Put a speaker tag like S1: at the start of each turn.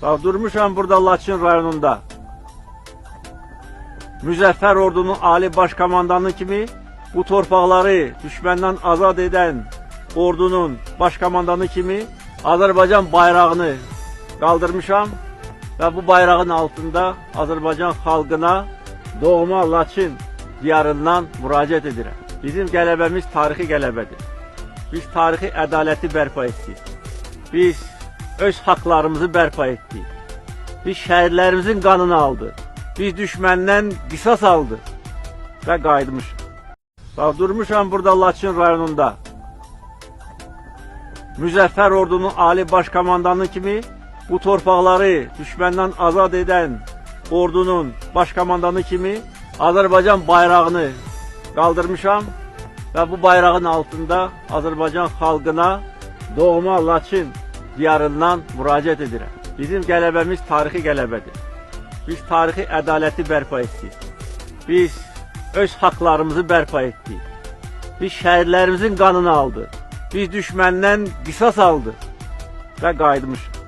S1: Bax, durmuşam burada Laçın rayonunda. Müzəffər ordunun ali baş komandanı kimi bu torpaqları düşməndən azad edən ordunun baş komandanı kimi Azərbaycan bayrağını qaldırmışam və bu bayrağın altında Azərbaycan xalqına doğma Laçın diyarından müraciət edirəm. Bizim qələbəmiz tarixi qələbədir. Biz tarixi ədaləti bərpa etdik. Biz öz haqlarımızı bərpa etdik. Biz şəhidlərimizin qanını aldı. Biz düşməndən qisas aldı və qayıtmışıq. Bax, durmuşam burada Laçın rayonunda. Müzəffər ordunun ali baş komandanı kimi bu torpaqları düşməndən azad edən ordunun baş komandanı kimi Azərbaycan bayrağını qaldırmışam və bu bayrağın altında Azərbaycan xalqına doğma Laçın diyarından müraciət edirəm. Bizim qələbəmiz tarixi qələbədir. Biz tarixi ədaləti bərpa etdik. Biz öz haqlarımızı bərpa etdik. Biz şəhidlərimizin qanını aldı. Biz düşməndən qisas aldı və qayıtmışıq.